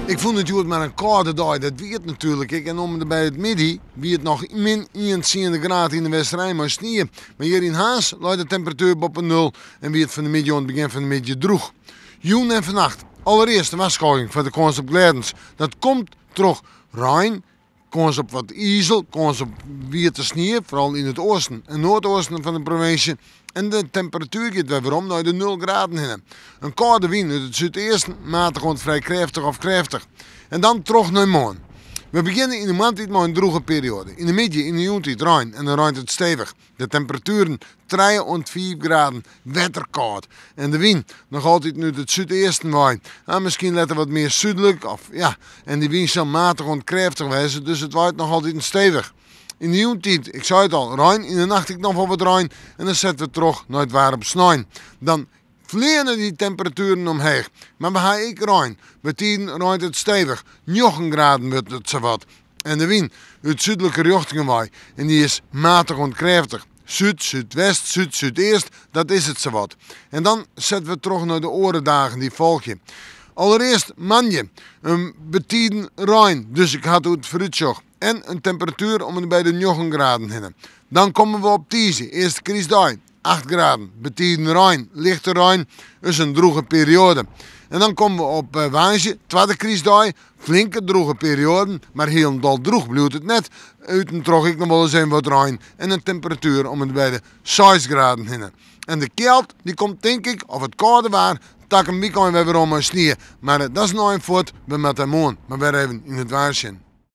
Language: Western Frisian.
Ik fûn it hjoed mar in kâlde dei, dat wie it natuerlik ek. En om en by it middei wie it noch min ien tsiende graad yn de Westerein mei snie. Mar hjir yn Harns lei de temperatuer boppe nul en wie it fan de middei oant it begjin fan de middei drûch. Jûn en fannacht allerearst in warskôging foar de kâns op glêdens. Dat komt troch rein, kâns op wat izel, kâns op wiete snie, foaral yn it oasten en noardeasten fan de provinsje. En de temperatuer giet wer werom nei de nul graden hinne. In kâlde wyn út it súdeasten, matich oant frij krêftich of krêftich. En dan troch nei moarn. We begjinne yn de moarntiid mei in drûge perioade. Yn de middei, yn de jûntiid rein en dan reint it stevich. De temperatueren trije oant fiif graden, wetterkâld. En de wyn noch altyd út it súdeasten wei. Ah, miskien letter wat mear súdlik of ja, en dy wyn sil matich oant krêftich wêze, dus it waait noch altyd stevich. Yn de jûntiid, ik sei it al, rein, yn de nacht ek noch wol wat rein en dan sette we troch nei it waar op snein. Dan fleane dy temperatueren omheech. Mar we ha ek rein. Bytiden reint it stevich. Njoggen graden wurdt it sawat. En de wyn út súdlike rjochtingen wei en dy is matich oant krêftich. Súd, súdwest, súd, súdeast, dat is it sawat. En dan sette we troch nei de oare dagen dy't folgje. Allerearst moandei, in betiden rein, dus ik ha it oer it foarútsjoch. En in temperatuer om en by de njoggen graden hinne. Dan komme we op tiisdei, earste krystdei, Acht graden, betiden rein, lichte rein, dus in drûge perioade. En dan komme we op woansdei, twadde krystdei, flinke drûge perioaden, mar hielendal drûch bliuwt it net. Út en troch ek noch wolris even wat rein en in temperatuer om en by de seis graden hinne. En de kjeld, dy komt tink ik, of it kâlde waar, takom wykein wer werom mei snie. Mar dat is noch ein fuort, we moatte moarn mar wer even yn it waar sjen.